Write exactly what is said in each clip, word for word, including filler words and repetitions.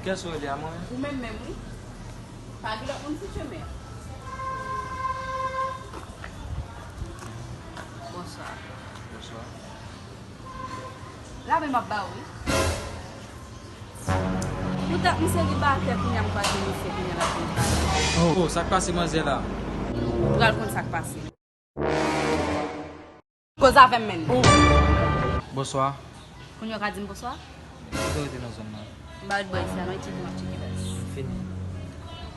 Kiyès ou rele a mwen? Ou menm menm, wi. Pa gen lòt moun sou chemen an. Bonswa. Bonswa. Lave m ap ba ou, wi. Ou tap misye li batè kounye a m kwaze misye kounye a l ap vin pale. Oh, sa k pase manzè la? Ou pral konn sa k pase. Koz avè m menn. Bonswa. Kounye a w ka di m bonswa? Kote w rete nan zòn nan? M pa ret bò isi a non, e tcheke m ap tcheke baz. Fini.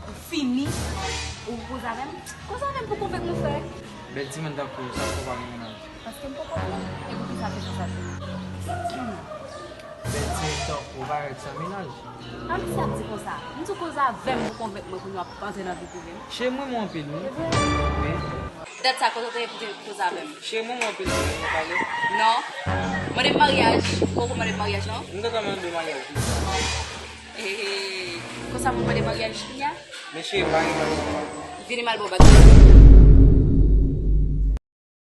Ou fini? Ou koz avè m? Koz avè m pou konvenk nou fè? Bèl timoun tankou w, sa k fè w pa gen mennaj? Paske m poko pran. E pou ki sa fè sa sa fini? Bèl timoun tankou w pa ret san mennaj? An misye ap di konsa. M di w koz avè m pou konvenk mwen kounye a w ap antre nan vi prive m. Cheri, m renmen w anpil, wi. Wi. Dat sa kote w te ye pou te koz avè m? Cheri, m renmen w anpil, wi. Nou pale? Non. Mande m maryaj. Ou poko mande m maryaj, non? M te ka mande w maryaj. Ehe. Konsa pou mande maryaj kounye a? Men cheri, m pa gen maryaj. Vini m al ba w bag.